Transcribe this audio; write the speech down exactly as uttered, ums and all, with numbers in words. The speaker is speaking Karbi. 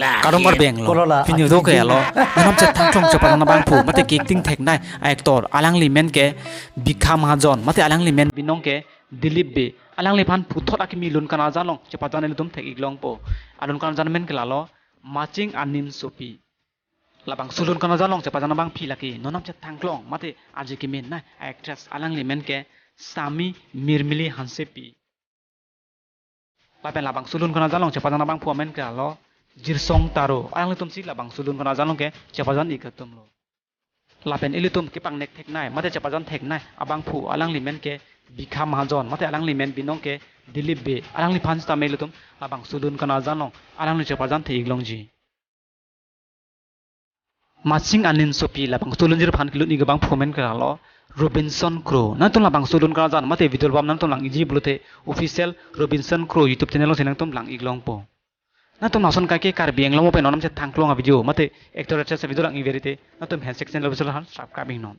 Kardom Karbi Anglong. Pini do ke alo. Nonam chethan klong chepajang abangphu mate ke-acting theknei a-actor, alangli men ke Bikha Mahajon mate alangli men binong ke Dilip Bey. Alangliphan puthot akimi lun karjan along chepajang ilitum thek-ik longpo. Alun karjan men ke lalo Maching Anin Sopi. Labangso lun karjan along chepajang abangpi lake nonam chethan klong mate aji kemenei a-actress, alangli men ke Sami Mirmili Hansepi. Lapen labangso lun karjan along chepajang abangphu amen ke lalo Jirsong Taro. Alanglitum si labangso lun karjan along ke chepajang-ik atumlo. Lapen ilitum kepangnek theknei mate chepajang theknei abangphu, alangli men ke Bikha Mahajon mate alangli men binong ke Dilip Bey. Alangliphan sitame ilitum labangso lun karjan along alangli chepajang thek-ik longji. Maching Anin Sopi labangso lunjir aphan kelun-ik abangphu amen ke lalo Robinson Kro. Nangtum labangso lun karjan mate video album nangtum lang-ikji pulote official Robinson Kro YouTube channel alongsi nangtum lang-ik longpo. Nangtum lason kaike Karbi Anglong pen nonam chethan klong a-video mate actor actress a-video lang-ik verite nangtum handshake channel official aphan subscribe-ik non.